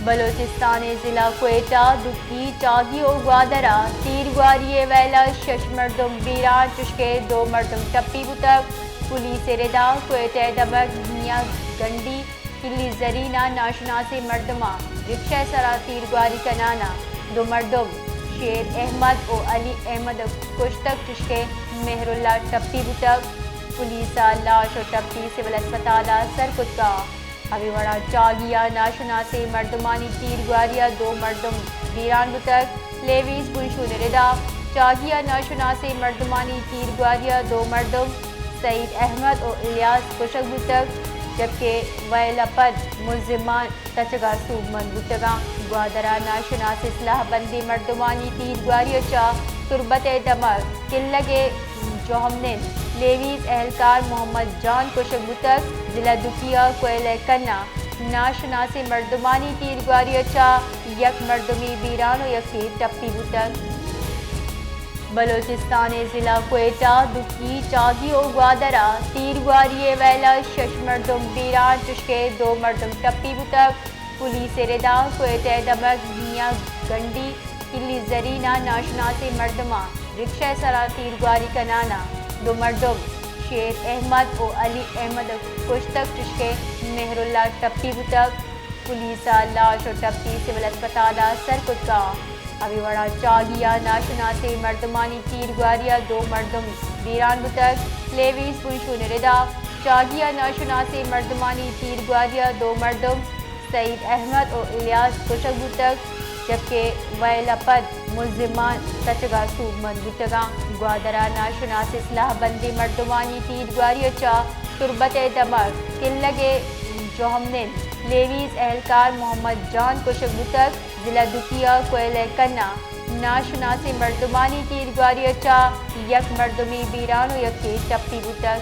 بلوچستان ءِ ضلع کوئٹہ، دکی، چاگی ءُ گوادر ءَ تیرگواری ءِ ویل ءَ شش مردم بیران، چشکہ دو مردم ٹپی بوتگ۔ پولیس ءِ ردا کوئٹہ ءِ دمگ میاں گنڈی کلی زرین ءَ ناشناسیں مردماں رکشہ ءِ سرا تیرگواری کنان ءَ دو مردم شیر احمد ءُ علی احمد کشتگ، چشکہ مہر اللہ ٹپی بوتگ۔ پولیس ءَ لاش ءُ ٹپی سول اسپتال ءَ سر کتگ۔ ہمے وڑا چاگی ءَ ناشناسیں مردمانی تیرگواری ءَ دو مردم بیران بوتگ۔ لیویز بنشون ءِ ردا چاگی ءَ ناشناسیں مردمانی تیرگواری ءَ دو مردم سعید احمد ءُ الیاس کشگ بوتگ، جبکہ ویل ءَ پد ملزمان تچگ ءَ سوبمند بوتگاں۔ گوادر ءَ ناشناسیں سلاہ بندیں مردمانی تیرگواری ءَ چہ تربت ءِ دمگ کلگ ءِ جوہمنند لیویز اہلکار محمد جان کشگ بوتگ۔ ضلع دکی ءَ کوئلہ ءِ کن ءَ ناشناسیں مردمانی تیرگواری ءَ چہ یک مردمے بیران ءُ یکے ٹپی بوتگ۔ بلوچستان ءِ ضلع کوئٹہ، دکی، چاگی ءُ گوادر ءَ تیرگواری ءِ ویل ءَ شش مردم بیران، چشکہ دو مردم ٹپی بوتگ۔ پولیس ءِ ردا کوئٹہ ءِ دمگ میاں گنڈی کلی زرین ءَ ناشناسیں مردماں رکشہ ءِ سرا تیرگواری کنان ءَ دو مردم شیر احمد ءُ علی احمد کشتگ، چشکہ مہر اللہ ٹپی بوتگ۔ پولیس ءَ لاش ءُ ٹپی سول اسپتال ءَ سر کتگ۔ ہمے وڑا چاگی ءَ ناشناسیں مردمانی تیرگواری ءَ دو مردم بیران بوتگ۔ لیویز بنشون ءِ ردا چاگی ءَ ناشناسیں مردمانی تیرگواری ءَ دو مردم سعید احمد ءُ الیاس کشگ بوتگ، جبکہ ویل ءَ پد ملزمان تچگ ءَ سوبمند بوتگاں۔ گوادر ءَ ناشناسیں سلاہ بندیں مردمانی تیرگواری ءَ چہ تربت ءِ دمگ کلگ ءِ جوہمنند لیویز اہلکار محمد جان کشگ بوتگ۔ ضلع دکی ءَ کوئلہ ءِ کن ءَ ناشناسیں مردمانی تیرگواری ءَ چہ یک مردمے بیران ءُ یکے ٹپی بوتگ۔